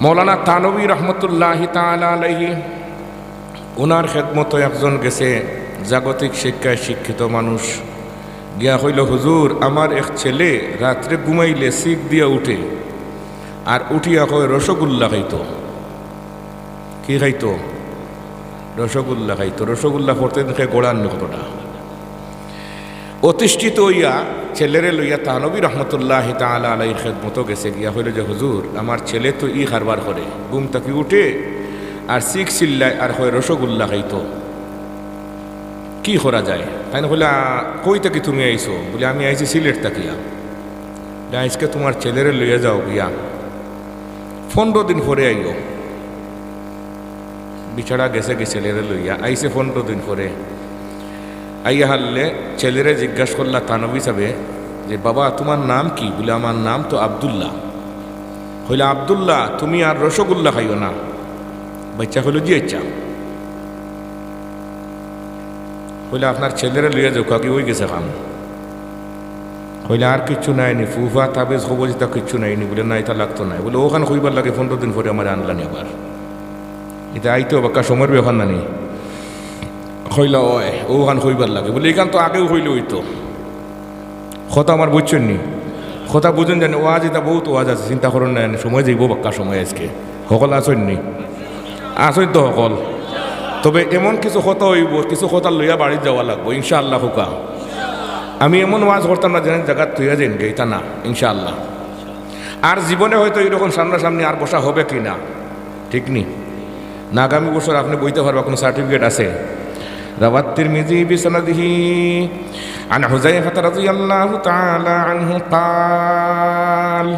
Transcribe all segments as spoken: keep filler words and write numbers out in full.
মৌলানা থানভী রহমতুল্লাহি তাআলা আলাইহি, উনার খেদমতো একজন গেছে জাগতিক শিক্ষায় শিক্ষিত মানুষ, গিয়া কইল, "হুজুর, আমার এক ছেলে রাত্রে ঘুমাইলে চিক দিয়া উঠে, আর উঠিয়া কয় রসগোল্লা খাইতো।" কি খাইতো? রসগোল্লা খাইতো। রসগোল্লা পরতেদিন খায়, গড়ার নি কতটা। অতিষ্ঠিত অইয়া ছেলেরে লইয়া থানভী রহমতুল্লাহি তাআলা আলাইহির খেদমতো গেছে, গিয়া কইল যে, "হুজুর, আমার ছেলে তো ই কারবার করে, ঘুম থাকি উঠে আর চিক চিল্লায় আর কয় রসগোল্লা খাইতো, কি করা যায়?" তাইন কইলা, "কই থাকি তুমি আইছো?" বলে, "আমি আইছি সিলেট থাকিয়া।" বলে, "আইজকে তুমার ছেলেরে লইয়া যাও গিয়া, পনরো দিন পরে আইও।" বেচারা গেছে গি ছেলেরে লইয়া, আইছে পনরো দিন পরে। আইয়া হারলে ছেলেরে জিজ্ঞাসা করলা থানভী সাবে যে, "বাবা, তুমার নাম কি?" বলে, "আমার নাম তো আব্দুল্লাহ।" কইলা, "আব্দুল্লাহ, তুমি আর রসগোল্লা খাইও না।" বাইচ্চা কইল, "জি আইচ্ছা।" কইলা, "আপনার ছেলেরে লইয়া যাও, কাকি অই গেছে কাম।" কইলা, "আর কিচ্ছু নাই নি? ফুফা, তাবিজ, কবজ, ইতা কিচ্ছু নাই নি?" বলে, "না, ইতা লাগতো নায়।" বলে, "অখান কইবার লাগি পনরো দিন পরে আমারে আনলা নি আবার? ইতা আইতেও বাক্কা সময়র ব্যাপার না নি?" কইলা, "অয়, অখান কইবার লাগি।" বলে, "ইখান তো আগেউ কইলে অইতো।" কথা আমার বুঝছইন নি? কথা বুঝইন জানি, ওয়াজ ইতা বউত ওয়াজ আছে, চিন্তা করইন না, সময় যাইবো, বাক্কা সময় আইজকে। হকল আছইন নি? আছইন তো হকল? তবে এমন কিছু কথা অইবো, কিছু কথা লইয়া বাড়িত যাওয়া লাগবো, ইনশাআল্লাহ। কউক্কা, আমি এমন ওয়াজ করতাম না, যেন জাগাত থইয়া যাইমু গি, ইতা না, ইনশাআল্লাহ। আর জীবনে হয়তো ইরকম সামনাসামনি আর বসা হবে কি না, ঠিক নি? না, আগামী বছর আপনে বইতা পারবা, কুনু certificate আছে। روى الترمذي بسنده عن حذيفة رضي الله تعالى عنه قال،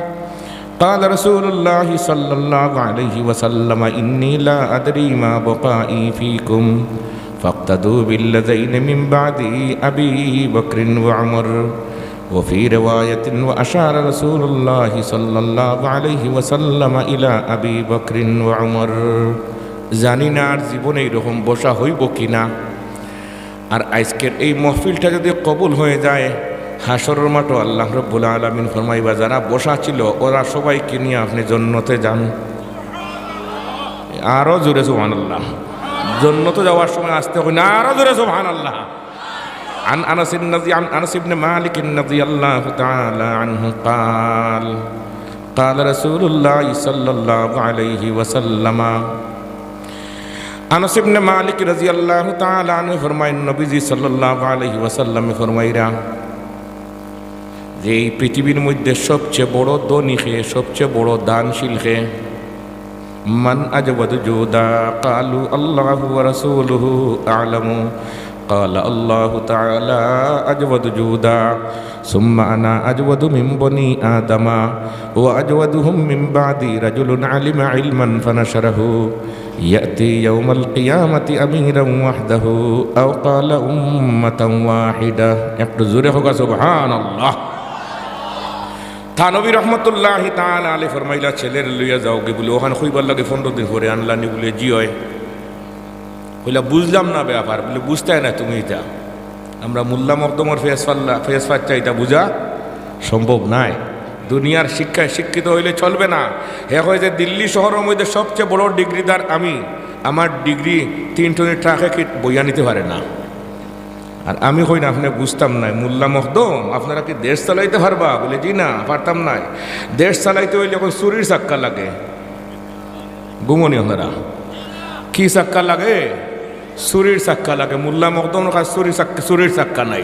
قال رسول الله صلى الله عليه وسلم: إني لا أدري ما بقائي فيكم، فاقتدوا بالذين من بعدي أبي بكر وعمر، وفي رواية: وأشار رسول الله صلى الله عليه وسلم إلى أبي بكر وعمر। জানি না আর জীবনে ইরকম বসা অইবো কি না। আর আইজকের এই মহফিলটা যুদি কবুল অইযায়, হাশরর মাঠো আল্লাহ রব্বুল আলামিন ফরমাইবা, "যারা বসা ছিল, ওরা সবাইকে নিয়া আপনে জন্নতে যান।" আরো জোরে সুবহানাল্লাহ। জন্নতে যাওয়ার সময় আস্তে কইন না, আরো জোরে সুবহানাল্লাহ। عن أنس النذي-، عن أنس بن مالك رضي الله تعالى عنه قال، قال رسول الله صلى الله عليه وسلم। আনাস ইবনে মালিক রাদিয়াল্লাহু তাআলা আনহু ফরমাইন, নবীজি সাল্লাল্লাহু আলাইহি ওয়াসাল্লামে ফরমাইরা যে এই পৃথিবীর মধ্যে সবচেয়ে বড় ধনী কে, সবচেয়ে বড় দানশীল কে? من أجود جودا؟ قالوا: الله ورسوله أعلم. قال: الله تعالى أجود جودا، ثم أنا أجود من بني آدم، وأجودهم من بعدي رجل علم علما فنشره، يأتي يوم القيامة أميرا وحده، أو قال أمة واحدة। একটু জোরে কউক্কা সুবহানাল্লাহ। থানবী রহমতুল্লাহি তাআলা আলাইহি ফরমাইলা, ছেলেরে লইয়া যাওগি বুলে, অখান কইবার লাগি পনরো দিন পরে আনলানি বুলে, জি অয়। কইলা, বুঝলাম না ব্যাপার। বুলে, বুঝতায় না তুমি ইতা। আমরা মোল্লা মকদমর ফেস ফাল্লা, ফেস ফাচ্চা ইতা বুঝা সম্ভব নায়। দুনিয়ার শিক্ষায় শিক্ষিত অইলে চলবে না। হে কয় যে দিল্লি শহরর মধ্যে সবচেয়ে বড় ডিগ্রিদার আমি, আমার ডিগ্রি তিন টনি ট্রাকে কি বইয়া নিতে পারে না। আর আমি কই না, আপনে বুঝতাম নায়, মোল্লা মকদম, আপনারা কি দেশ চালাইতে পারবা? বুলে, জি না, পারতাম নায়। দেশ চালাইতে অইলে অখন চুরির চাক্কা লাগে। ঘুমো নি আপনারা? কি চাক্কা লাগে? চুরির চাক্কা লাগে। মোল্লা মকদমর কাছে চুরির চাক্কা, চুরির চাক্কা নাই।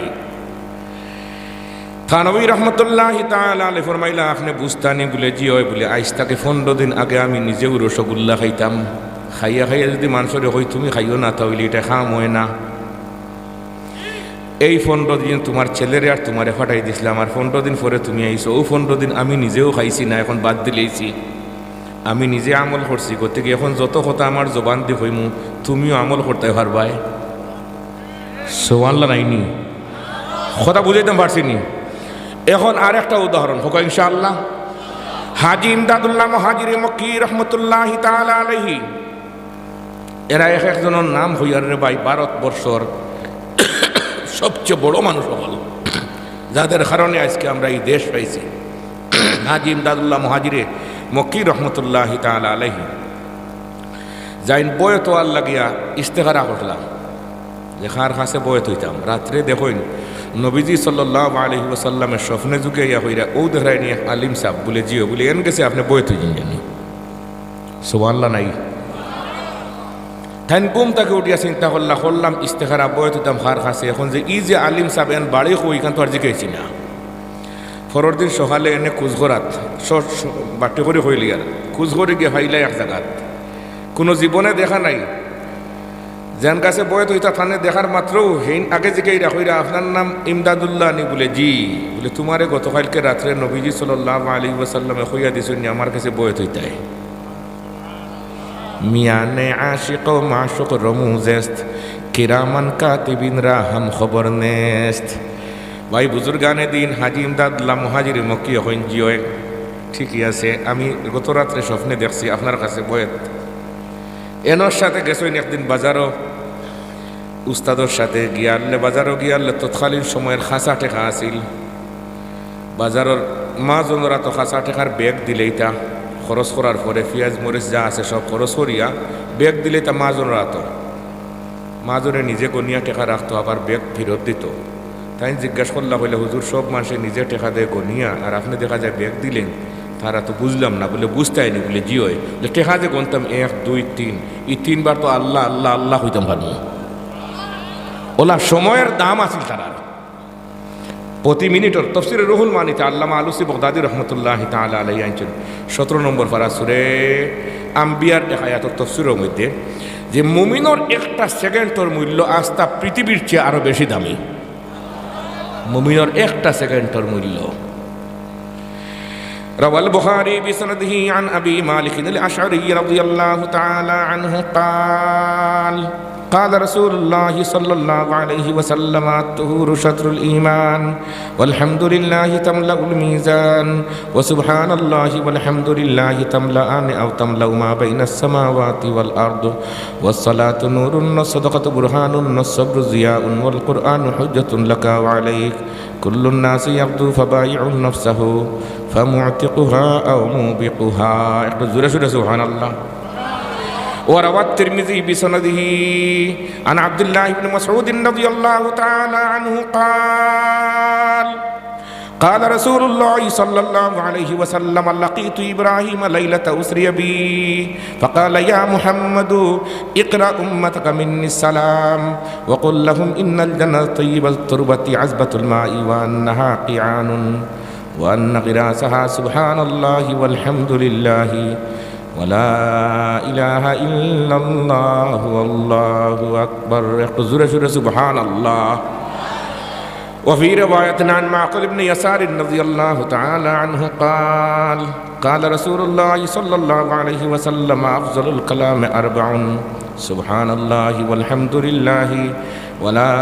থানবী রহমতুল্লাহি তাআলা আলাইহি ফরমাইলা, আপনে বুঝতানি? বুলে, জি অয়। বুলে, আইজ থাকি পনরো দিন আগে আমি নিজেউ রসগোল্লা খাইতাম। খাইয়া খাইয়া যুদি মানষরে কই, তুমি খাইও না, তা অইলে ইটা কাম অয় না। এই পনরো দিন তুমার ছেলেরে আর তুমারে পাঠাই দিছলাম, আর পনরো দিন পরে তুমি আইছো। অউ পনরো দিন আমি নিজেউ খাইছি না, অখন বাদ দিলাইছি। আমি নিজে আমল করছি, গতিকে অখন যত কথা আমার জবানদি কইমু, তুমিও আমল করতায় পারবায়। সুবহানাল্লাহ নাইনি? কথা বুঝাইতাম পারছি নি? অখন আরেকটা উদাহরণ, কউক্কা ইনশাআল্লাহ। হাজী ইমদাদুল্লাহ মুহাজিরে মক্কি রহমতুল্লাহি তাআলা আলাইহি, এরা এক একজনর নাম কইয়ার রে ভাই, ভারতবর্ষর সবচেয়ে বড় মানুষ অকল, যাদের কারণে আইজকে আমরা ই দেশ পাইছি। হাজী ইমদাদুল্লাহ মুহাজিরে মক্কি রহমতুল্লাহি তাআলা আলাইহি, যাইন বয়ত অওয়ার লাগিয়া ইস্তেখারা করলা, যে কার কাছে বয়ত অইতাম। রাত্রে দেখইন, নবীজি সাল্লাল্লাহু আলাইহি ওয়াসাল্লামে স্বপ্নে যুগে আইয়া কইরা, "অউ দেখরায়নি এক আলিম সাব?" বুলে, "জি অয়।" বুলে, "এন গেছে আপনে বয়ত অইযিন জানি।" সুবহানাল্লাহ নাই? তাইন ঘুম থাকি উঠিয়া চিন্তা করলা, "করলাম ইস্তেখারা, বয়ত অইতাম কার কাছে? এখন যে ই যে আলিম সাব, এন বাড়ি কই, ইখান তো আর জিকাইছি না।" পরর দিন সকালে এনে খুঁজ করাত, স-, স-, বাট্টি করি কইলিয়ার, খুঁজ করি গিয়া পাইলা এক জাগাত, কুনু জীবনে দেখা নাই। যেন কাছে বয়ত অইতা তানে দেখার মাত্রউ হেইন আগে জিকাইরা কইরা, "আপনার নাম ইমদাদুল্লাহ নি?" বুলে, "জি।" বুলে, "তুমারে গতকাইলকে রাত্রে নবীজি সাল্লাল্লাহু আলাইহি ওয়াসাল্লামে কইয়া দিছইন নি আমার কাছে বয়ত অইতায়।" মিয়ানে আশিক ও মাশুক রমুজেস্ত, কিরামান কাতিবিন রা হাম খবর নেস্ত। ভাই বুজুর্গানে দিন, হাজি ইমদাদুল্লাহ মুহাজিরে মক্কি অইন, "জি অয়, ঠিকই আছে, আমি গত রাত্রে স্বপ্নে দেখছি আপনার কাছে বয়ত।" এনর সাথে গেছইন একদিন বাজারো, উস্তাদর সাথে গিয়ারলে, বাজারো গিয়ারলে তৎকালীন সময়র খাসা টেকা আছিল। বাজারর মাজনর আতো খাসা টেকার ব্যাগ দিলাইতা, খরচ করার পরে পিয়াজ মরিচ যা আছে সব খরচ করিয়া ব্যাগ দিলাইতা মাজনর আতো। মাজনে নিজে গনিয়া টেকা রাখতো, আবার ব্যাগ ফিরত দিতো। তাইন জিজ্ঞাস করলা, কইলা, "হুজুর, সব মানষে নিজে টেকা দেয় গনিয়া, আর আপনে দেখা যায় ব্যাগ দিলেন, তারা তো বুঝলাম না।" বুলে, "বুঝতায় নি?" বুলে, "জি অয়।" বুলে, "টেকা যে গনতাম এক, দুই, তিন, ই তিনবার তো আল্লাহ, আল্লাহ, আল্লাহ কইতাম পারমু।" অলা সময়র দাম আছিল তারার। প্রতি মিনিটর তফসিরে রুহুল মানিতে আল্লামা আলুসি বগদাদি রহমতুল্লাহি তাআলা আলাইহি আনছইন, সতেরো নম্বর পারা সুরে আম্বিয়ার এক আয়াতর তফসিরর মধ্যে যে মুমিনর একটা সেকেন্ডর মূল্য আস্তা পৃথিবীর চেয়ে আরো বেশি দামি। মুমিনর একটা সেকেন্ডর মূল্য। روى البخاري بسنده عن أبي مالك الأشعري رضي الله تعالى عنه قال: قال رسول الله صلى الله عليه وسلم: الطهور شطر الإيمان، والحمد لله تملأ الميزان، وسبحان الله والحمد لله تملأان أو تملأ ما بين السماوات والأرض، والصلاة نور، والصدقة برهان، والصبر ضياء، والقرآن حجة لك وعليك، كل الناس يغدو فبائع نفسه فمعتقها أو موبقها। একটু জোরে সোরে সুবহানাল্লাহ। وروى الترمذي بسنده عن عبد الله بن مسعود رضي الله تعالى عنه قال: قال رسول الله صلى الله عليه وسلم: لقيت إبراهيم ليلة أسري بي فقال: يا محمد، اقرأ أمتك مني السلام، وقل لهم إن الجنة طيبة التربة عذبة الماء وأنها قيعان وأن غراسها سبحان الله والحمد لله ولا إله إلا الله والله أكبر। একটু জোরে সোরে সুবহানাল্লাহ। وفي رواية عن معقل بن يسار رضي الله تعالى عنه قال: قال رسول الله صلى الله عليه وسلم: أفضل الكلام أربع: سبحان الله والحمد لله ولا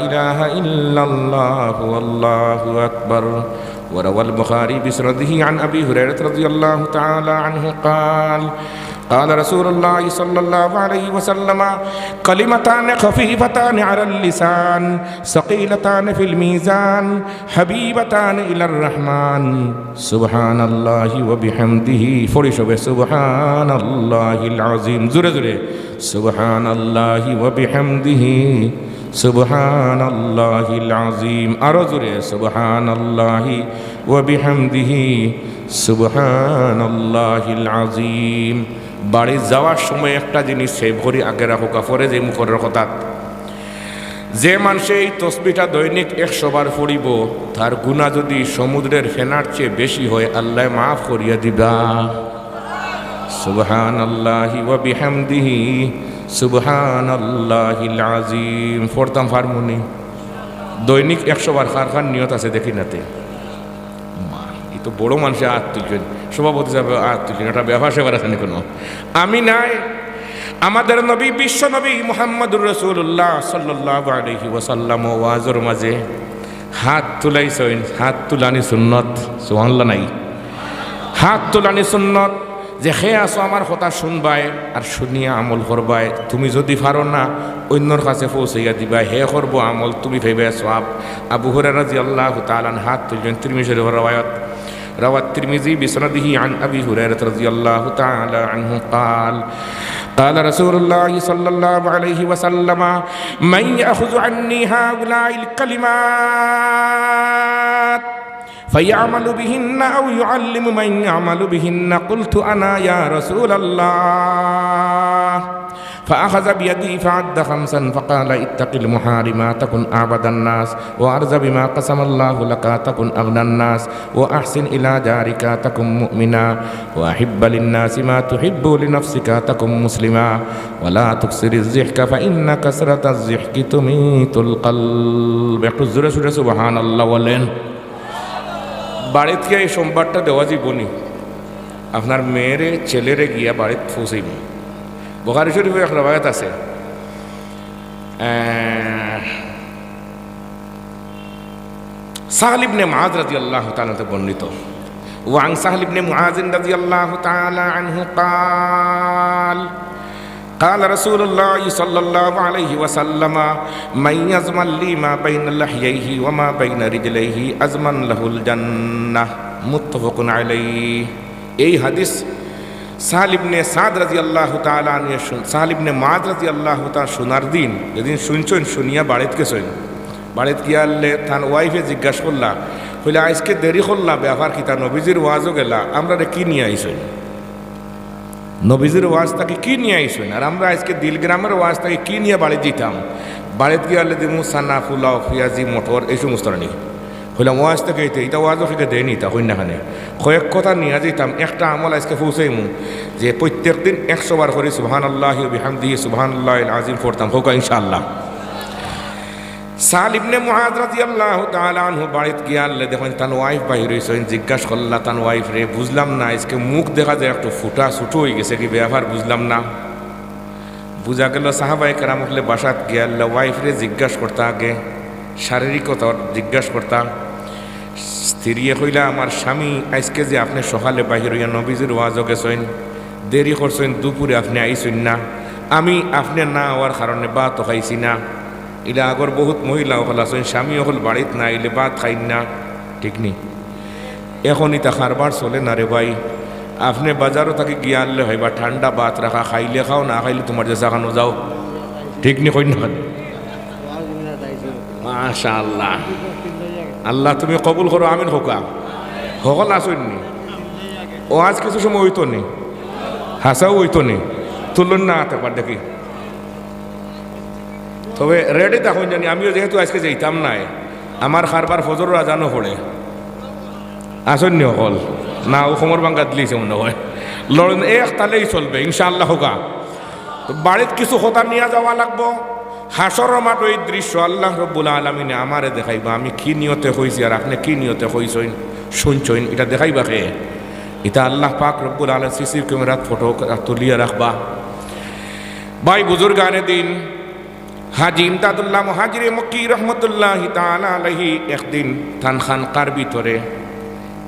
إله إلا الله والله أكبر. وروى البخاري بسنده عن أبي هريرة رضي الله تعالى عنه قال: قال رسول الله صلى الله عليه وسلم: كلمتان خفيفتان على اللسان ثقيلتان في الميزان حبيبتان إلى الرحمن سبحان الله وبحمده، পড়ি সবে سبحان الله العظيم، জোরে জোরে سبحان الله وبحمده سبحان الله العظيم، আরো জোরে سبحان الله وبحمده سبحان الله العظيم। বাড়ি যাওয়ার সময় একটা জিনিস সেভ করি আগে রাখো, কাপড়ে যে মুখর কথাত যে মানষে এই তসবিটা দৈনিক একশো বার পড়িব, তার গুনাহ যদি সমুদ্রের ফেনার চেয়ে বেশি হয়, আল্লায় মাফ করিয়া দিবা। سبحان الله وبحمده سبحان الله العظيم। পড়তাম পারমুনি? দৈনিক একশো বার কার কার নিয়ত আছে দেখি নাতে। মা, ই তো বড় মানষে আত তুলছইন, সভাপতি সাবে আত তুলছইন, এটা ব্যাপার স্যাপার আছে নি কুনু? আমি নায়, আমাদের নবী, বিশ্ব নবী মুহাম্মাদুর রাসূলুল্লাহ সাল্লাল্লাহু আলাইহি ওয়াসাল্লাম ওয়াজর মাঝে হাত তুলাইছইন, হাত তুলানি সুন্নত, সুবহানাল্লাহ নাই? হাত তুলানি সুন্নত। যে হে আছো আমার কথা শুনবায় আর শুনিয়া আমল করবায়, তুমি যদি পারো না অইন্যর কাছে পৌঁছাইয়া দিবায়, হে করবো আমল, তুমি পাইবায় সওয়াব। আবু হুরায়রা রাদিয়াল্লাহু তাআলা আনহু হাত তুলছইন, তিরমিজি শরীফর রেওয়ায়াত। روى الترمذي بسنده عن أبي هريرة رضي الله تعالى عنه قال: قال رسول الله صلى الله عليه وسلم: من يأخذ عني هؤلاء الكلمات فيعمل بهن أو يعلم من يعمل بهن، قلت: أنا يا رسول الله. فأخذ بيدي فعد خمسا فقال: اتق المحارم تكن أعبد الناس، وارض بما قسم الله لك تكن أغنى الناس، وأحسن إلى جارك تكن مؤمنا، وأحب للناس ما تحب لنفسك تكن مسلما، ولا تكثر الضحك فإن كثرة الضحك تميت القلب। একটু জোরে সোরে সুবহানাল্লাহ বলেন। বাড়িত গিয়া এই সংবাদটা দেওয়া যাইবনি? আপনার মেয়েরে, ছেলেরে গিয়া বাড়িত পৌঁছাইব। বুখারী শরীফে এক রেওয়ায়াত আছে, আহ, সাহল ইবনে মুআজ রাদিয়াল্লাহু তাআলা আনহু বর্ণিত। وعن سهل بن معاذ رضي الله تعالى عنه قال: قال رسول الله صلى الله عليه وسلم: من يضمن لي ما بين لحييه وما بين رجليه أضمن له الجنة. متفق عليه. এই হাদিস সাহল ইবনে সাদ রাদিয়াল্লাহু তাআলা আনহু শুন-, সাহল ইবনে মুআজ রাদিয়াল্লাহু তাআলা শুনার দিন, যেদিন শুনছইন, শুনিয়া বাড়িত গেছইন। বাড়িত গিয়া আনলে তান ওয়াইফে জিজ্ঞাসা করলা, কইলা, "আইজকে দেরি করলা, ব্যাপার কিতা? নবীজির ওয়াজও গেলা, আমরারে কি নিয়া আইছইন? নবীজির ওয়াজ থাকি কি নিয়া আইছইন? আর আমরা আইজকে দিলগ্রামের ওয়াজ থাকি কি নিয়া বাড়িত যাইতাম?" বাড়িত গিয়া আনলে দিমু চানা, ফুলাও, পিয়াজি, মটর, এই সমস্ত রানি। কইলাম, "ওয়াজ থাকি আইতে, ইতা ওয়াজও কিতা দেয়নি, ইতা কইন না কেনে?" কয়েক কথা নিয়া যাইতাম, একটা আমল আইজকে পৌঁছাইমু, যে প্রত্যেক দিন একশো বার করি সুবহানাল্লাহি ওয়া বিহামদিহি সুবহানাল্লাহিল আযীম পড়তাম। কউক্কা ইনশাআল্লাহ। সাহল ইবনে মুআজ রাদিয়াল্লাহু তাআলা আনহু বাড়িত গিয়া আনলে দেখইন তান ওয়াইফ বাইর অইছইন, জিজ্ঞাসা করলা তান ওয়াইফরে, "বুঝলাম না, আইজকে মুখ দেখা যায় একটু ফুটা, ছোট অইগেছে, কি ব্যাপার বুঝলাম না।" বুঝা গেল সাহাবায়ে কেরাম অকলে বাসাত গিয়া আনলে ওয়াইফরে জিজ্ঞাসা করতা আগে, শারীরিকতা জিজ্ঞাসা করতা। স্ত্রীয়ে কইলা, "আমার স্বামী আইজকে যে আপনে সকালে বাইর অইয়া নবীজির ওয়াজও গেছইন, দেরি করছইন, দুপুরে আপনে আইছইন না, আমি আপনে না আওয়ার কারণে ভাতও খাইছি না।" ইলা আগর বহুত মহিলা অকল আছইন, স্বামী অকল বাড়িত না আইলে ভাত খাইন না, ঠিক নি? এখন ইতা কারবার চলে না রে ভাই। আপনে বাজারও থাকি গিয়া আনলে হয়বা ঠান্ডা ভাত রাখা, খাইলে খাও, না খাইলে তুমার যেছা খানো যাও, ঠিক নি? কইন না কেনে? মাশাআল্লাহ, আল্লাহ তুমি কবুল করো, আমিন কউক্কা। হকল আছইন নি? ওয়াজ কিছু সময় অইতো নি, হাছাউ অইতো নি, তুলইন না আত একবার দেখি। তবে রেডি থাকইন জানি, আমিও যেহেতু আইজকে যাইতাম নায়, আমার কারবার ফজরর আজানও পড়ে। আছইন নি হকল? না, অউ কমর ভাঙ্গা দিলাইছে মনে অয়। লড়ইন, এক তালেই চলবে, ইনশাআল্লাহ কউক্কা। তো বাড়িত কিছু কথা নিয়া যাওয়া লাগবো। হাশরর মাঠো এই দৃশ্য আল্লাহ রব্বুল আলামিনে আমারে দেখাইবা, আমি কি নিয়তে কইছি আর আপনে কি নিয়তে কইছইন, শুনছইন, ইটা দেখাইবা কে? ইটা আল্লাহ পাক রব্বুল আলামিন সিসি ক্যামেরাত ফটো তুলিয়া রাখবা। ভাই বুজুর্গানে দিন, হাজী ইমদাদুল্লাহ মুহাজিরে মক্কি রহমতুল্লাহি তাআলা আলাইহি একদিন তান খানকার ভিতরে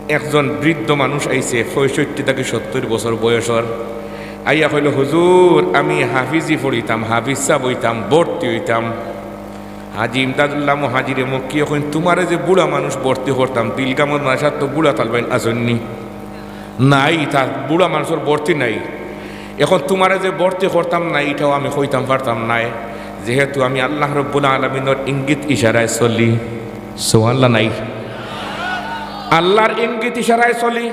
একজন বৃদ্ধ মানুষ আইছে, পঁয়ষট্টি থাকি সত্তইর বছর বয়সর। আইয়া কইল, "হুজুর, আমি হাফিজি পড়িতাম, হাফিজ সাব অইতাম, ভর্তি অইতাম।" হাজী ইমদাদুল্লাহ মুহাজিরে মক্কিয়ে কইন, "তুমারে যে বুড়া মানুষ ভর্তি করতাম, দিলগ্রামর মাদ্রাসাত তো বুড়া তালবাইন আছইন নি?" নাই, ইতা বুড়া মানষর ভর্তি নাই। এখন তুমারে যে ভর্তি করতাম না, ইটাও আমি কইতাম পারতাম নায়, যেহেতু আমি আল্লাহ রব্বুল আলামিনর ইঙ্গিত ইশারায় চলি। সুবহানাল্লাহ নাই? আল্লাহর ইঙ্গিত ইশারায় চলি।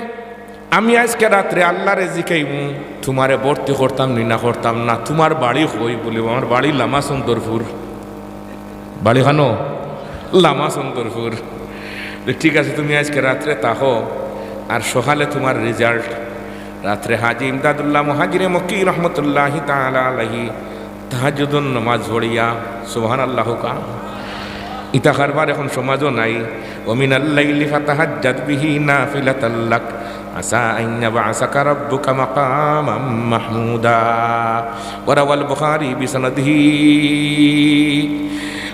আমি আইজকে রাত্রে আল্লাহরে জিকাইমু, "তুমারে ভর্তি করতাম নি না করতাম না, তুমার বাড়ি কই?" বলিব, "আমার বাড়ি লামা সুন্দরপুর।" বাড়ি খানো? লামা সুন্দরপুর। তো ঠিক আছে, তুমি আইজকে রাত্রে থাকো, আর সকালে তুমার রেজাল্ট। রাত্রে হাজী ইমদাদুল্লাহ মুহাজিরে মক্কি রহমতুল্লাহি তাআলা আলাইহি তাহাজ্জুদর নামাজ পড়িয়া, সুবহানাল্লাহ কউক্কা। ইতা কারবার এখন সমাজও নাই। "ওয়া মিনাল লাইলি ফাতাহাজ্জাদ বিহি নাফিলাতাল লাক আসা আন ইয়াবআসাকা রাব্বুকা মাকামাম মাহমুদা।" ওয়া রাওয়াল বুখারী বিসানাদিহি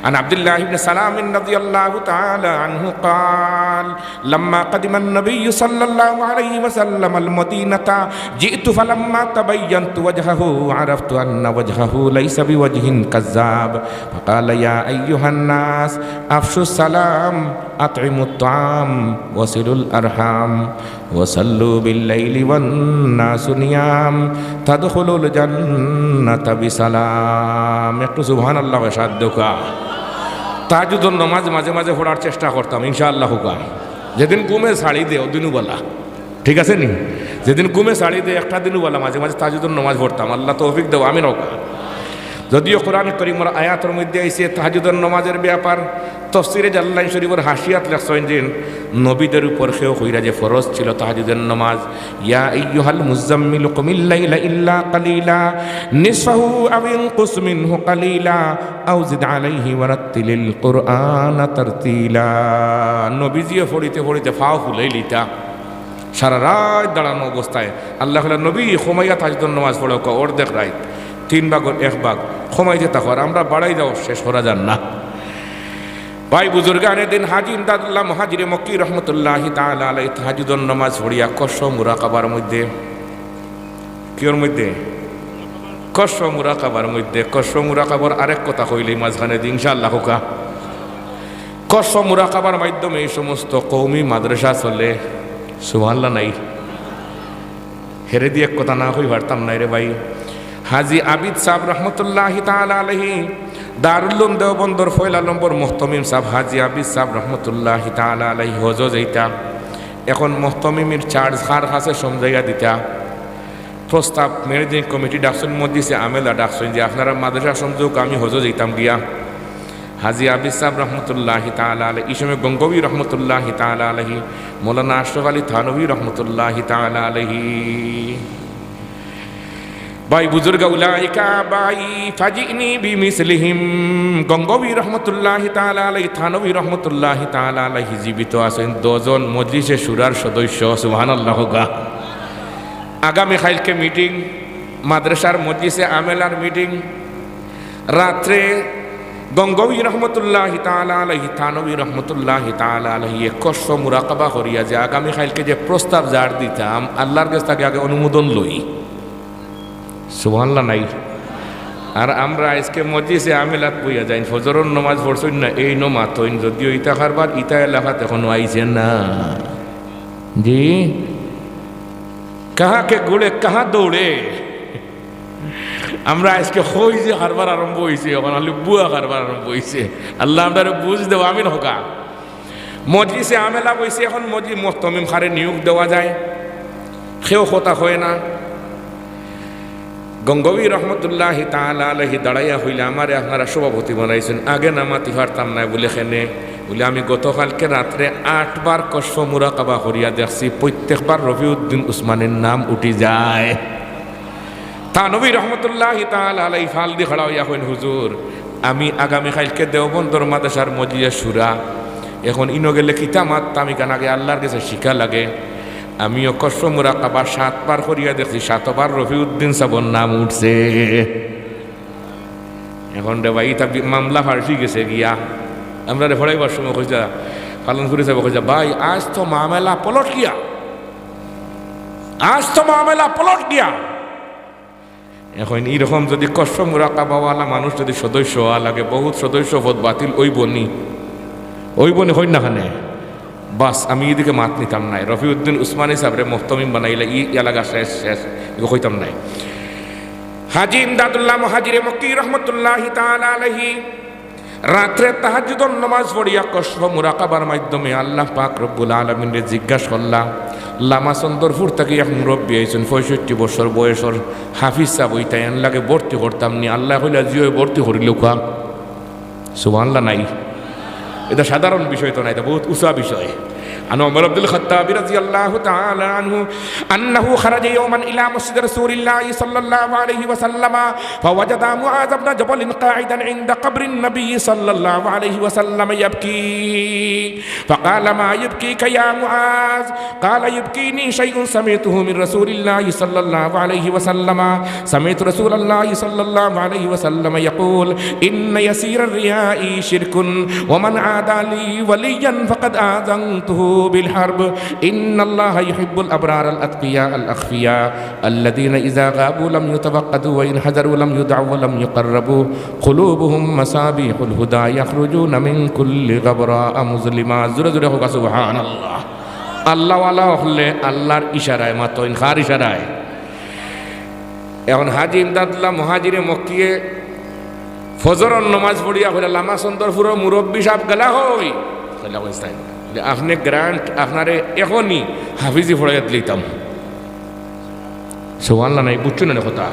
عن عبد الله بن سلام رضي الله تعالى عنه قال: لما قدم النبي صلى الله عليه وسلم المدينة، جئت فلما تبينت وجهه عرفت أن وجهه ليس بوجه كذاب، فقال: يا أيها الناس، أفشوا السلام، أطعموا الطعام، وصلوا الأرحام، وصلوا بالليل والناس نيام، تدخلوا الجنة بسلام। একটু সুবহানাল্লাহ কইয়া সাথ দেউক্কা। তাহাজ্জুদর নামাজ মাঝে মাঝে পড়ার চেষ্টা করতাম, ইনশাআল্লাহ কউক্কা। যেদিন ঘুমে ছাড়ি দেয়, ওদিনউ বালা। ঠিক আছে নি? যেদিন ঘুমে ছাড়ি দেয়, একটা দিনউ বালা, মাঝে মাঝে তাহাজ্জুদর নামাজ পড়তাম। আল্লাহ তৌফিক দেও, আমিন কউক্কা। যদিও কোরআন করিমর আয়াতর মধ্যে আইছে তাহাজ্জুদর নামাজর ব্যাপার, তফসিরে জালালাইন শরীফর হাশিয়াত লেখছইন যে নবীদের উপর কেউ কইরা যে ফরজ ছিল তাহাজ্জুদের নামাজ। يا أيها المزمل قم الليل إلا قليلا نصفه أو انقص منه قليلا أو زد عليه ورتل القرآن ترتيلا। নবীজিয়ে পড়িতে পড়িতে পাও ফুলাইলিতা, সারা রাইত দাঁড়ানো অবস্থায়। আল্লায় কইলা, "নবী, কমাইয়া তাহাজ্জুদর নামাজ পড়উক্কা, অর্ধেক রাইত, তিন ভাগর এক ভাগ, কমাইতে থাকো, আর আমরা বাড়াই যাও, শেষ করা যার না।" ভাই বুজুর্গানে দিন, হাজী ইমদাদুল্লাহ মুহাজিরে মক্কি রহমতুল্লাহি তাআলা আলাইহি তাহাজ্জুদর নামাজ পড়িয়া কশফ মুরাকাবার মধ্যে, কিওর মধ্যে? কশফ মুরাকাবার মধ্যে। কশফ মুরাকাবার আরেক কথা কইলে মাঝখানে দি, ইনশাআল্লাহ কউক্কা। কশফ মুরাকাবার মাধ্যমে এই সমস্ত কওমি মাদ্রাসা চলে। সুবহানাল্লাহ নাই? হেরেদি এক কথা না কই পারতাম নায় রে ভাই। হাজী আবিদ সাব রহমতুল্লাহি তাআলা আলাইহি, দারুল উলুম দেওবন্দর পয়লা নম্বর মুহতমিম সাব হাজী আবিদ সাব রহমতুল্লাহি তাআলা আলাইহি হজো যাইতা। এখন মুহতমিমির charge কার কাছে সমঝাইয়া দিতা? প্রস্তাব managing committee ডাকছইন, মজলিসে আমেলা ডাকছইন যে আপনারা মাদ্রাসা সমঝাউক্কা, আমি হজো যাইতাম গিয়া। হাজী আবিদ সাব রহমতুল্লাহি তাআলা আলাইহি, ই সময় গঙ্গোবী রহমতুল্লাহি তাআলা আলাইহি, মৌলানা আশরাফ আলী থানভী রহমতুল্লাহি তাআলা আলাইহি। ভাই বুজুর্গ, উলাইকা আবাই ফাজিনি বিমিসলিহিম। গঙ্গোবী রহমতুল্লাহি তাআলা আলাইহি, থানভী রহমতুল্লাহি তাআলা আলাইহি জীবিত আছইন, দশজন মজলিসে শুরার সদস্য। সুবহানাল্লাহ কউক্কা। আগামী কাইলকে meeting, মাদ্রাসার মজলিসে আমেলার meeting, রাত্রে গঙ্গোবী রহমতুল্লাহি তাআলা আলাইহি, থানভী রহমতুল্লাহি তাআলা আলাইহি এক কশফ মুরাকাবা করিয়া যে আগামী কাইলকে যে প্রস্তাব যার দিতাম, আল্লার গেছ থাকি আগে অনুমোদন লই। সুবহানাল্লাহ নাই? আর আমরা আইজকে মজলিসে আমেলাত বইয়া যাইন, ফজরর নমাজ পড়ছইন না, এইন মাতইন, যদিও ইতা কারবার ইতা এলাকাত এখনো আইছে না। জি, কাহা কে গুড়ে কাহা দৌড়ে। আমরা আইজকে কই যে কারবার আরম্ভ অইছে, অখন খালি ভুয়া কারবার আরম্ভ অইছে। আল্লায় আমরারে বুঝ দেও, আমিন কউক্কা। মজলিসে আমেলা বইছে, এখন মজলি-, মুহতমিম কারে নিয়োগ দেওয়া যায়, কেউ কথা কয় না। গঙ্গোবী রহমতুল্লাহি তাআলা আলাইহি দাঁড়াইয়া কইলা, "আমারে আপনারা সভাপতি বানাইছইন, আগে না মাতি পারতাম নায়।" বুলে, "কেনে?" বুলে, "আমি গতকালকে রাত্রে আটবার কশফ মুরাকাবা করিয়া দেখছি, প্রত্যেকবার রফিউদ্দিন উসমানীর নাম উঠি যায়।" থানভী রহমতুল্লাহি তাআলা আলাইহি ফালদি খাড়া অইয়া কইন, "হুজুর, আমি আগামী কাইলকে দেওবন্দর মাদ্রাসার মজলিসে শুরা, এখন ইনো গেলে কিতা মাততাম, ইখান আগে আল্লার গেছে শিখা লাগে। আমিও কশফ মুরাকাবা সাতবার করিয়া দেখছি, সাতবার রফিউদ্দিন সাবর নাম উঠছে।" এখন রে ভাই, ইতা বি-, মামলা ফাঁসি গেছে গিয়া। আমরারে পড়াইবার সময় কইতা, পালনপুরি সাব কইতা, "ভাই, আইজ তো মামলা পলট গিয়া, আইজ তো মামলা পলট গিয়া।" এখন ইরকম যদি কশফ মুরাকাবাওয়ালা মানুষ যদি সদস্য অওয়া লাগে, বহুত সদস্য পদ বাতিল অইবো নি? অইবো নি, কইন না কেনে? বাস, আমি ইদিকে মাত নিতাম নায়। রফিউদ্দিন উসমানী সাবরে মুহতমিম বানাইলা, ই এলাকা শেষ, শেষ, ইগু কইতাম নায়। হাজী ইমদাদুল্লাহ মুহাজিরে মক্কি রহমতুল্লাহি তাআলা আলাইহি রাত্রে তাহাজ্জুদর নমাজ পড়িয়া কশফ মুরাকাবার মাধ্যমে আল্লাহ পাক রব্বুল আলামিনরে জিজ্ঞাস করলা, লামা চন্দরপুর থাকি এক মুরব্বি আইছইন, পঁয়ষট্টি বছর বয়সর হাফিজ সাব অইতা, এন লাগে ভর্তি করতাম নি? আল্লায় কইলা, "জি অয়, ভর্তি করিলাউক্কা।" সুবহানাল্লাহ নাই? ইটা সাধারণ বিষয় তো নায়, ইটা বহুত উঁচা বিষয়। عن عمر بن الخطاب رضي الله تعالى عنه أنه خرج يوما إلى مسجد رسول الله صلى الله عليه وسلم فوجد معاذ بن جبل قاعدا عند قبر النبي صلى الله عليه وسلم يبكي، فقال: ما يبكيك يا معاذ؟ قال: يبكيني شيء سمعته من رسول الله صلى الله عليه وسلم، سمعت رسول الله صلى الله عليه وسلم يقول: إن يسير الرياء شرك، ومن عادى لي وليا فقد آذنته بالحرب، إن الله يحب الأبرار الأتقياء الأخفياء، الذين إذا غابوا لم يتفقدوا وإن حضروا لم يدعوا ولم يقربوا، قلوبهم مصابيح الهدى يخرجون من كل غبراء مظلما. জোরে জোরে কউক্কা সুবহানাল্লাহ। আল্লাহওয়ালা অকলে আল্লাহর ইশারায় মাতইন। কার ইশারায়? এখন হাজী ইমদাদুল্লাহ মুহাজিরে মক্কিয়ে ফজরর নমাজ পড়িয়া কইলা, লামা চন্দরপুরর মুরব্বি সাব গেলা কই? কইলা, কই স্যার? বলে, আপনে গ্রান্ট, আপনারে এখনই হাফিজি পড়াইয়া দিলাইতাম। সুবহানাল্লাহ নাই, বুঝছো না কথা?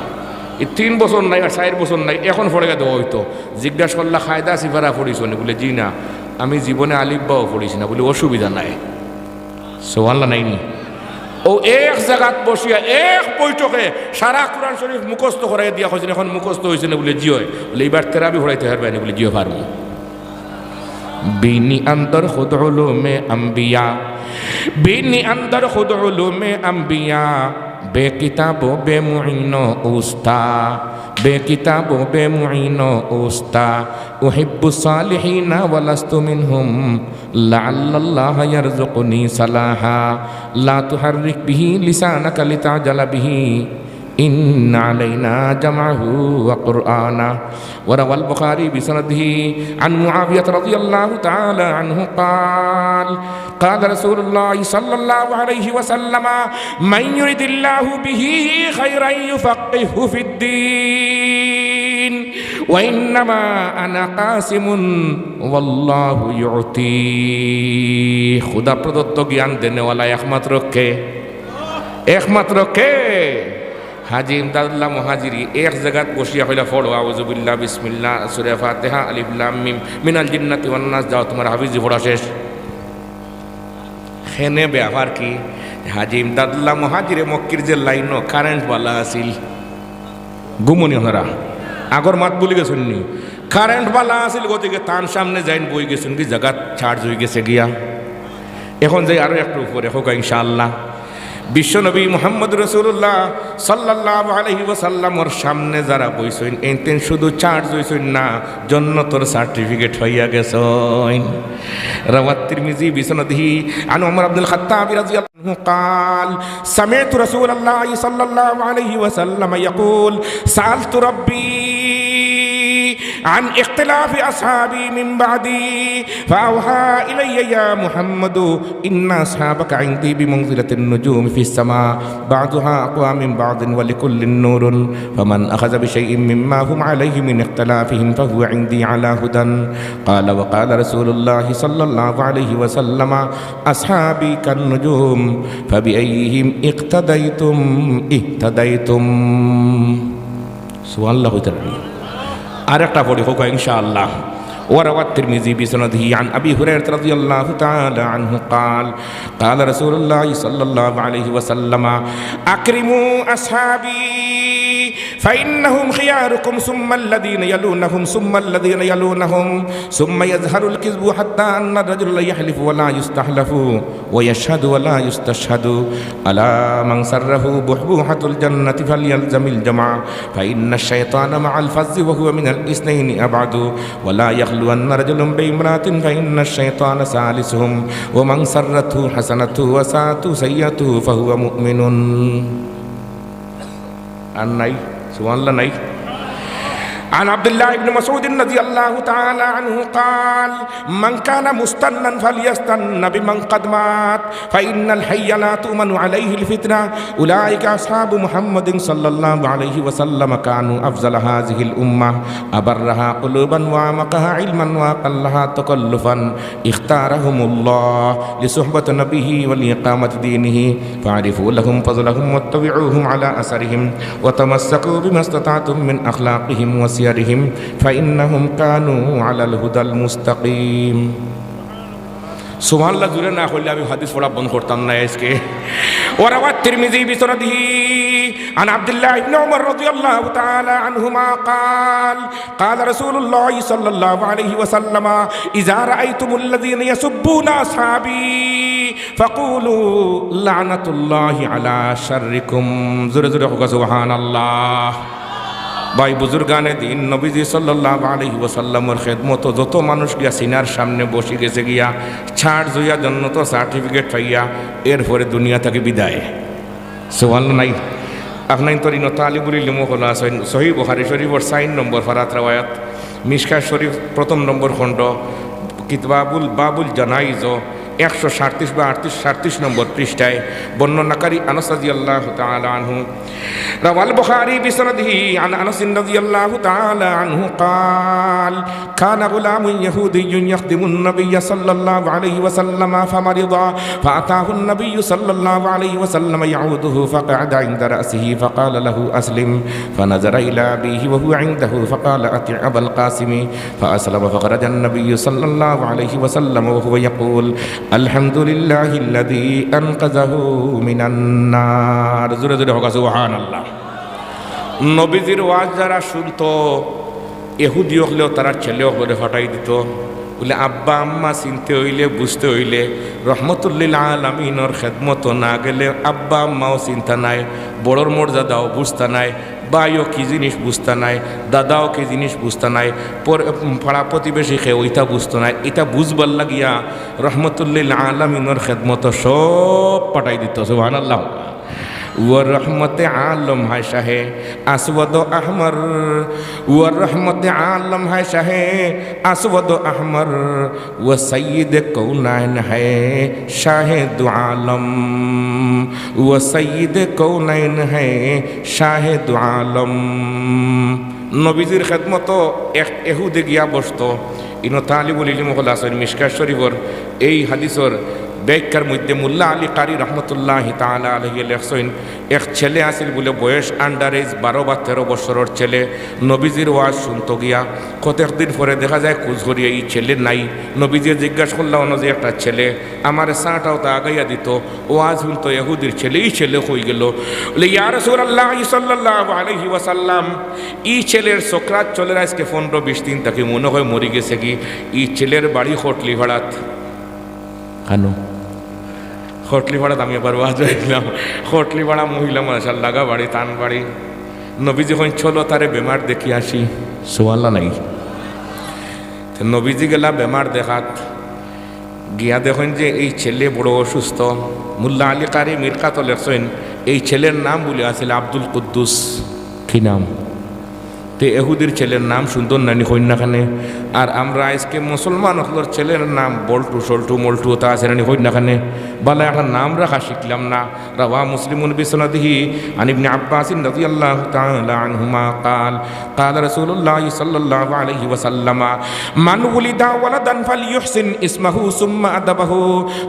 এই তিন বছর নাই আর চাইর বছর নাই, এখন পড়াইয়া দেওয়া অইতো। জিজ্ঞাসা করলা, কায়দা সিফারা পড়িছো নি? বলে, জি না, আমি জীবনে আলিফ বাও পড়িছি না। বলে, অসুবিধা নাই। সুবহানাল্লাহ নাইনি? অউ এক জাগাত বসিয়া এক বৈঠকে সারা কোরআন শরীফ মুখস্থ করাইয়া দিয়া কইছইন, এখন মুখস্থ অইছে না? বলে, জি অয়। বলে, ইবার তেরাবি পড়াইতে পারবায়নি? বলে, জি অয়, পারমু। بینی اندر خود علوم انبیا، بینی اندر خود علوم انبیا، بے کتاب و بے معین و اوستا، بے کتاب و بے معین و اوستا، احب الصالحین ولست منهم، لعل الله یرزقنی صلاحا، لا تحرک به لسانک لتعجل به، إن علينا جمعه وقرآنه. وروى البخاري بسنده عن معاوية رضي الله تعالى عنه قال، قال رسول الله صلى الله عليه وسلم، من يرد الله به خيرا يفقهه في الدين، وإنما أنا قاسم والله يعطي। খুদা প্রদত্ত জ্ঞান দেনেওয়ালা একমাত্র কে? একমাত্র কে? হাজী ইমদাদুল্লাহ মুহাজিরি এক জাগাত বসিয়া কইলা, পড়ো আউযুবিল্লাহ, বিসমিল্লাহ, সূরা ফাতিহা, আলিফ লাম মিম, মিনাল জিন্নাতি ওয়ান নাস, যাও তুমার হাফিজি পড়া শেষ। কেনে ব্যাপার কি? হাজী ইমদাদুল্লাহ মুহাজিরে মক্কির যে লাইনো কারেন্ট বালা আছিল, ঘুমো নি আপনারা? আগর মাত ভুলি গেছইন নি? কারেন্ট বালা আছিল, গতিকে তান সামনে যাইন বই গেছইন কি জাগাত চার্জ অই গেছে গিয়া। এখন যাই আরো একটু উপরে, কউক্কা ইনশাআল্লাহ। বিশ্বনবী মুহাম্মদ রাসূলুল্লাহ সাল্লাল্লাহু আলাইহি ওয়াসাল্লামর সামনে যারা বইছইন, এইনতেন শুধু চার্জ অইছইন না, জন্নতর সার্টিফিকেট পাইয়া গেছইন। روى الترمذي بسنده عن عمر بن الخطاب رضي الله عنه قال، سمعت رسول الله صلى الله عليه وسلم يقول، سألت ربي عن اختلاف أصحابي من بعدي، فأوحى إلي، يا محمد، إن أصحابك عندي بمنزلة النجوم في السماء، بعضها أقوى من بعض، ولكل نور، فمن أخذ بشيء مما هم عليه من اختلافهم فهو عندي على هدى. قال، وقال رسول الله صلى الله عليه وسلم، أصحابي كالنجوم، فبأيهم اقتديتم اهتديتم. সুবহানাল্লাহ কইতা পারি। আরেকটা পড়ি, কউক্কা ইনশাআল্লাহ। وروى الترمذي بسنده عن أبي هريرة رضي الله تعالى عنه قال، قال رسول الله صلى الله عليه وسلم، أكرموا أصحابي فإنهم خياركم ثم الذين يلونهم ثم الذين يلونهم ثم يظهر الكذب حتى أن الرجل يحلف ولا يستحلف ويشهد ولا يستشهد. ألا من سره بحبوحة الجنة فليلزم الجمع، فإن الشيطان مع الفذ وهو من الاثنين أبعد، ولا يخلون رجل بامرأة فإن الشيطان ثالثهم، ومن سرته حسنته وساءته سيئته فهو مؤمن. আর নাই? সুবহানাল্লাহ নাই? عن عبد الله بن مسعود رضي الله تعالى عنه قال، من كان مستنا فليستن بمن قد مات، فإن الحي لا تؤمن عليه الفتنة. أولئك أصحاب محمد صلى الله عليه وسلم، كانوا أفضل هذه الأمة، أبرها قلوبا وأعمقها علما وأقلها تكلفا. اختارهم الله لصحبة نبيه ولإقامة دينه، فاعرفوا لهم فضلهم واتبعوهم على أثرهم، وتمسكوا بما استطعتم من أخلاقهم وسيرهم، فإنهم كانوا على الهدى المستقيم. সুবহানাল্লাহ জুরে না কইলে আমি হাদিস পড়া বন্ধ করতাম না আজকে। وروى الترمذي بسنده عن عبد الله بن عمر رضي الله تعالى عنهما قال، قال رسول الله صلى الله عليه وسلم: إذا رأيتم الذين يسبون أصحابي فقولوا لعنة الله على شركم. জুরে জুরে কউক্কা সুবহানাল্লাহ। ভাই বুজুর্গানে দিন, নবীজি সাল্লাল্লাহু আলাইহি ওয়াসাল্লামর খেদমতো যত মানুষ গিয়া সিনার সামনে বসি গেছে গিয়া, ছাড় জুইয়া জন্নতর certificate পাইয়া, এরপরে দুনিয়া থাকি বিদায়। সুবহানাল্লাহ নাই? আপনাইনতর ইনো তালিবুল ইলম অকল আছইন, সহিহ বুখারী শরীফর চাইর নম্বর পারাত রেওয়ায়াত, মিশকাত শরীফ প্রথম নম্বর খণ্ড, কিতাবুল, বাবুল জানাইজ, একশো সাতত্রিশ বা আটত্রিশ, সাতত্রিশ নম্বর পৃষ্ঠায় বর্ণনাকারী আনাস রাদিয়াল্লাহু তাআলা আনহু، روى البخاري بسنده عن أنس رضي الله تعالى عنه قال: كان غلام يهودي يخدم النبي صلى الله عليه وسلم فمرض، فأتاه النبي صلى الله عليه وسلم يعوده، فقعد عند رأسه فقال له: أسلم. فنظر إلى أبيه وهو عنده فقال: أطع أبا القاسم. فأسلم فخرج النبي صلى الله عليه وسلم وهو يقول: الحمد لله الذي أنقذه من النار. জুরে জুরে কউক্কা সুবহানাল্লাহ। নবীজির ওয়াজ যারা শুনতো, এহুদি অকলেও তারার ছেলে অকলরে ফাটাই দিতো। বুলে, আব্বা আম্মা চিনতে অইলে, বুঝতে অইলে, রহমতুল্লিল আলামিনর খেদমতো না গেলে আব্বা আম্মাও চিনতা নায়, বড়র মর্যাদাও বুঝতা নায়, ভাইও কি জিনিস বুঝতা নায়, দাদাও কি জিনিস বুঝতা নায়, পর-, পাড়া প্রতিবেশী কেউ ইতা বুঝতো নায়। ইতা বুঝবার লাগিয়া রহমতুল্লিল আলামিনর খেদমতো সব ফাটাই দিতো। সুবহানাল্লাহ। ও রহমতে আলম হায় শাহে আসওয়াদ ও আহমর, ও রহমতে আলম হায় শাহে আসওয়াদ ও আহমর, ও সৈয়দে কৌনাইন হায় শাহে দু আলম, ও সৈয়দে কৌনাইন হায় শাহে দু আলম। নবীজির খেদমতো এক এহুদে গিয়া বসতো। ইনো তালিবুল ইলিম অকল আছইন, মিশকাত শরীফর এই হাদিসর ব্যাখ্যার মধ্যে মোল্লা আলী কারি রহমতুল্লাহি তাআলা আলাইহি লেখছইন, এক ছেলে আছিল বুলে বয়স under age, বারো বা তেরো বছরর ছেলে, নবীজির ওয়াজ শুনতো গিয়া। কতক দিন পরে দেখা যায় খুঁজ করিয়া ই ছেলে নাই। নবীজিয়ে জিজ্ঞাসা করলা, অনো যে একটা ছেলে, আমারে চাটা অতা আগাইয়া দিতো, ওয়াজ হুনতো এহুদির ছেলে, ই ছেলে কই গেলো? বলে, ইয়া রাসূলুল্লাহ সাল্লাল্লাহু আলাইহি ওয়াসাল্লাম, ই ছেলের সকরাত চলের আইজকে পনরো বিশ দিন থাকি, মনে হয় মরি গেছেগি। ই ছেলের বাড়ি খটলিপাড়াত। কানো? খটলিপাড়াত আমি আবার ওয়াজ অইলাম। খটলিপাড়া মহিলা মাদ্রাসার লাগা বাড়ি, তান বাড়ি। নবীজি কইন, চলো তারে বেমার দেখি আসি। সুবহানাল্লাহ নাই? তে নবীজি গেলা বেমার দেখাত। গিয়া দেখইন যে এই ছেলে বড় অসুস্থ। মোল্লা আলী কারি মিরকাতো লেখছইন, এই ছেলের নাম বুলে আছিল আব্দুল কুদ্দুস। কি নাম? তে এহুদির ছেলের নাম সুন্দর নানি কইন না কেনে? আর আমরা আইজকে মুসলমান অকলর ছেলের নাম বল্টু, সল্টু, মল্টু, অতা আছে নানি কইন না কেনে? বালা একটা নাম রাখা শিখলাম না। روى مسلم بسنده عن ابن عباس رضي الله تعالى عنهما قال: قال رسول الله صلى الله عليه وسلم: من ولد ولدا فليحسن اسمه ثم أدبه،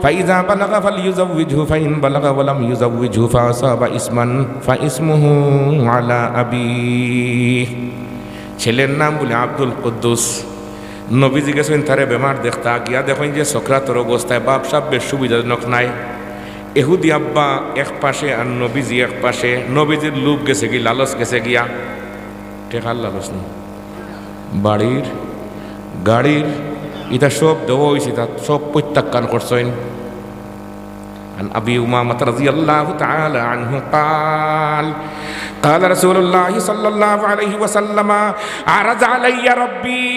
فإذا بلغ فليزوجه، فإن بلغ ولم يزوجه فأصاب اسما فاسمه على أبيه. ছেলের নাম বুলে আব্দুল কুদ্দুস। নবীজি গেছইন তারে বেমার দেখতা, গিয়া দেখইন যে সকরাতর অবস্থায় বাপ সাপ বেশ সুবিধাজনক নাই। এহুদি আব্বা এক পাশে আর নবীজি এক পাশে। নবীজির লোভ গেছে গি, লালচ গেছে গিয়া। টেকার লালচ নি, বাড়ির, গাড়ির, ইতা সব দেওয়া অইছে, তা সব প্রত্যাখ্যান করছইন। عن أبي أمامة رضي الله تعالى عنه قال: قال رسول الله صلى الله عليه وسلم: عرض علي ربي،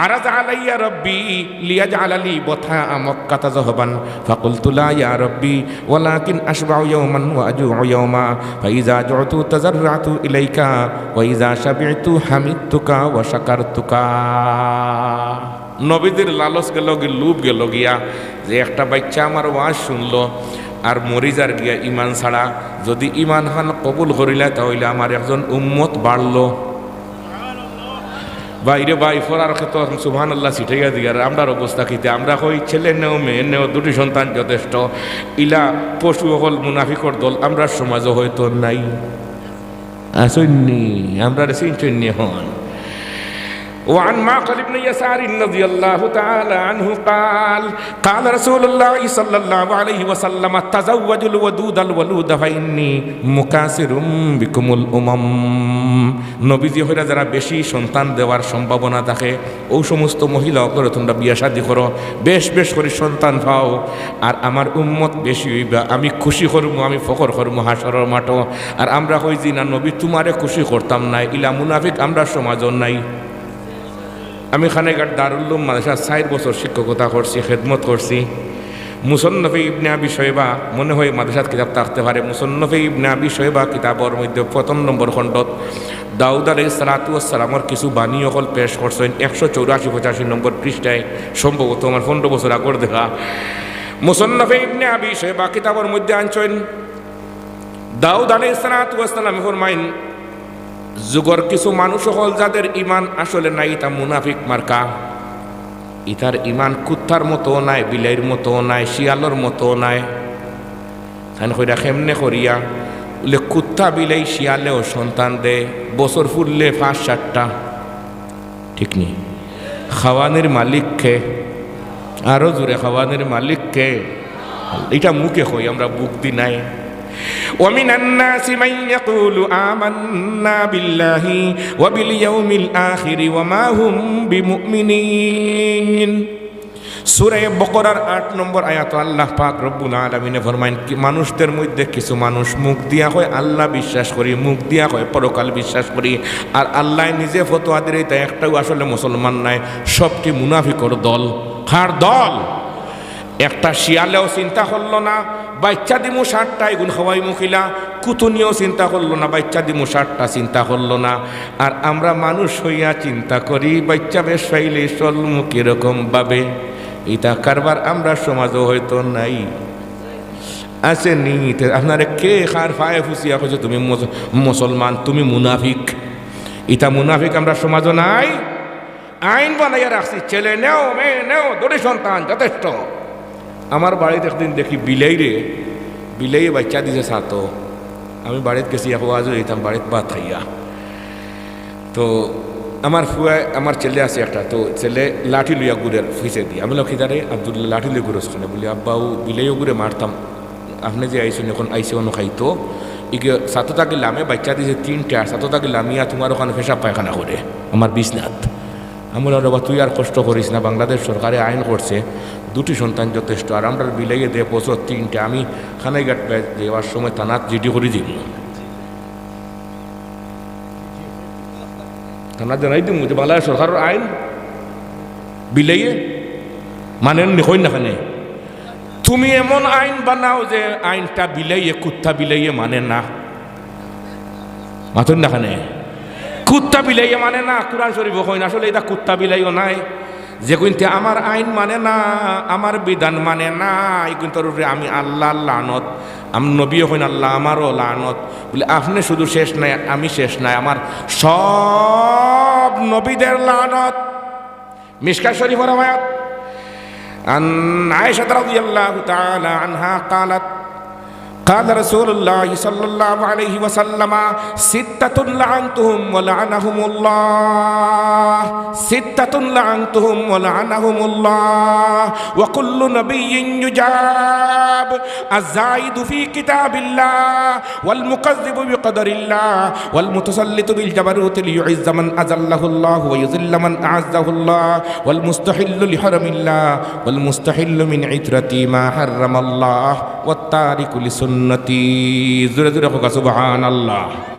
عرض علي ربي ليجعل لي بطحاء مكة ذهبا، فقلت: لا يا ربي، ولكن أشبع يوما وأجوع يوما، فإذا جعت تضرعت إليك، وإذا شبعت حمدتك وشكرتك. নবীজির লালচ গেল গি, লোভ গেল গিয়া, যে একটা বাইচ্চা আমার ওয়াজ শুনলো আর মরি যার গিয়া ইমান ছাড়া, যদি ইমান খান কবুল করিলা, তা অইলে আমার একজন উম্মত বাড়লো। ভাইরে ভাই, ফরার ক্ষেত্রে সুবহানাল্লাহ ছিটাইয়া দিয়ার, আমরার অবস্থা কিতা? আমরা কই, ছেলে নেও, মেয়ে নেও, দুটি সন্তান যথেষ্ট। ইলা পশু অকল মুনাফিকর দল আমরার সমাজও হয়তো নাই। আছইন নি? আমরারে চিনছইন নি অখন? وعن معقل بن يسار رضي الله تعالى عنه قال: قال رسول الله صلى الله عليه وسلم: تزوجوا الودود الولود فإني مكاثر بكم الأمم। নবীজি কইরা, যারা বেশি সন্তান দেওয়ার সম্ভাবনা থাকে, অউ সমস্ত মহিলা অকলরে তুমরা বিয়া শাদী করো, বেশ বেশ করি সন্তান পাও, আর আমার উম্মত বেশি অইবা, আমি খুশি করমু, আমি ফখর করমু হাশরর মাঠো। আর আমরা কই যে, না নবী, তুমারে খুশি করতাম নায়, ইলা মুনাফিক আমরার সমাজো নাই। আমি কানাইঘাট দারুল উলুম মাদ্রাসাত চাইর বছর শিক্ষকতা করছি, খেদমত করছি। মুসন্নফে ইবনে আবি শয়বা, মনে হয় মাদ্রাসাত কিতাব থাকতে পারে, মুসন্নফে ইবনে আবি শয়বা কিতাবর মধ্যে প্রথম নম্বর খণ্ডত দাউদ আলাইহিস সালাতু ওয়াস সালামর কিছু বাণী অকল পেশ করছইন, একশো চৌরাশি পঁচাশি নম্বর পৃষ্ঠায়, সম্ভবত আমার পনেরো বছর আগর দেখা। মুসন্নফে ইবনে আবি শয়বা কিতাবর মধ্যে আনছইন, দাউদ আলাইহিস সালাতু ওয়াস সালামে ফরমাইন, যুগর কিছু মানুষ অকল যাদের ইমান আসলে নাই, ইতা মুনাফিক মার্কা। ইতার ইমান কুত্তার মতো নায়, বিলাইর মতো নায়, শিয়ালর মতো নায়। তাইন কইরা, কেমনে করিয়া? বুলে, কুত্তা, বিলাই, শিয়ালেও সন্তান দেয়, বছর ফুরলে পাঁচ সাতটা। ঠিক নি? খাওয়ানির মালিক কে? আরো জোরে, খাওয়ানির মালিক কে? ইটা মুখে কই, আমরা বুক দি নাই। ومن الناس من يقول آمنا بالله وباليوم الآخر وما هم بمؤمنين। সূরা বকরার আট নম্বর আয়াতো আল্লাহ পাক রব্বুল আলামিনে ফরমাইন, কি মানুষদের মধ্যে কিছু মানুষ মুখ দিয়া কয় আল্লাহ বিশ্বাস করি, মুখ দিয়া কয় পরকাল বিশ্বাস করি, আর আল্লায় নিজে ফতোয়া দিরা ইতা একটাও আসলে মুসলমান নায়, সবটি মুনাফিকর দল। কার দল? একটা শিয়ালেও চিন্তা করলো না, বাইচ্চা দিমু সাতটা, ইগুন খাওয়াইমু কিলা। কুতুনিও চিন্তা করলো না, বাইচ্চা দিমু সাতটা, চিন্তা করলো না। আর আমরা মানুষ অইয়া চিন্তা করি, বাইচ্চা বেশ পাইলে চলমু কিরকম ভাবে। ইতা কারবার আমরার সমাজো হয়তো নাই, আছে নি? তে আপনারে কে কার পায়ে ফুসিয়া কইছে, "তুমি মুস-, মুসলমান, তুমি মুনাফিক"? ইতা মুনাফিক আমরার সমাজো নাই। আইন বানাইয়া রাখছি, ছেলে নেও, মেয়ে নেও, দুটি সন্তান যথেষ্ট। আমার বাড়িত একদিন দেখি বিলাইরে, বিলাইয়ে বাইচ্চা দিছে ছাতো। আমি বাড়িত গেছি, এক ওয়াজো যাইতাম, বাড়িত ভাত খাইয়া। তো আমার ফুয়ায়, আমার ছেলে আছে একটা, তো ছেলে লাঠি লইয়া ঘুরের পিছে দি। আমি বললাম, "কিতা রে আব্দুল্লাহ, লাঠি লইয়া ঘুরস কেনে?" বলে, "আব্বা, অউ বিলাইও ঘুরে মারতাম, আপনে যে আইছইন, এখন আইছে অনো খাইতো, ইগে ছাতো থাকি লামে বাইচ্চা দিছে তিনটা, আর ছাতো থাকি লামিয়া তুমার ওখানো পেশাব পায়খানা করে আমার বিছনাত।" আমি বললাম, "রে বা, তুই আর কষ্ট করিস না, বাংলাদেশ সরকারে আইন করছে, দুটি সন্তান যথেষ্ট, আর আমরার বিলাইয়ে দেয় বছর তিনটা, আমি কানাইঘাট বে-, যাওয়ার সময় থানাত জিডি করি দিমু।" থানাত জানাই দিমু যে বাংলাদেশ সরকারর আইন বিলাইয়ে মানের নি, কইন না কেনে? তুমি এমন আইন বানাও যে আইনটা বিলাইয়ে, কুত্তা বিলাইয়ে মানে না। মাতইন না কেনে? কুত্তা বিলাইয়ে মানে না, কোরআন শরীফো কইন, আসলে ইতা কুত্তা বিলাইও নায়। যেগুইন্তে আমার আইন মানে না, আমার বিধান মানে না, ইগুইন্তর উপরে আমি আল্লাহর লানত, আম-, নবীয়ে কইন, "আল্লাহ, আমারও লানত।" বলে, "আপনে শুধু শেষ নায়, আমি শেষ নায়, আমার সব নবীদের লানত।" মিশকাত শরীফর রেওয়ায়াত। عن عائشة رضي الله تعالى عنها قالت، قال رسول الله صلى الله عليه وسلم: ستة لعنتهم ولعنهم الله، ستة لعنتهم ولعنهم الله، وكل نبي يجاب، الزائد في كتاب الله، والمكذب بقدر الله، والمتسلط بالجبروت ليعز من أذله الله ويذل من أعزه الله، والمستحل لحرم الله، والمستحل من عترتي ما حرم الله، والتارك لسنتي। জোরে জোরে কউক্কা সুবহানাল্লাহ।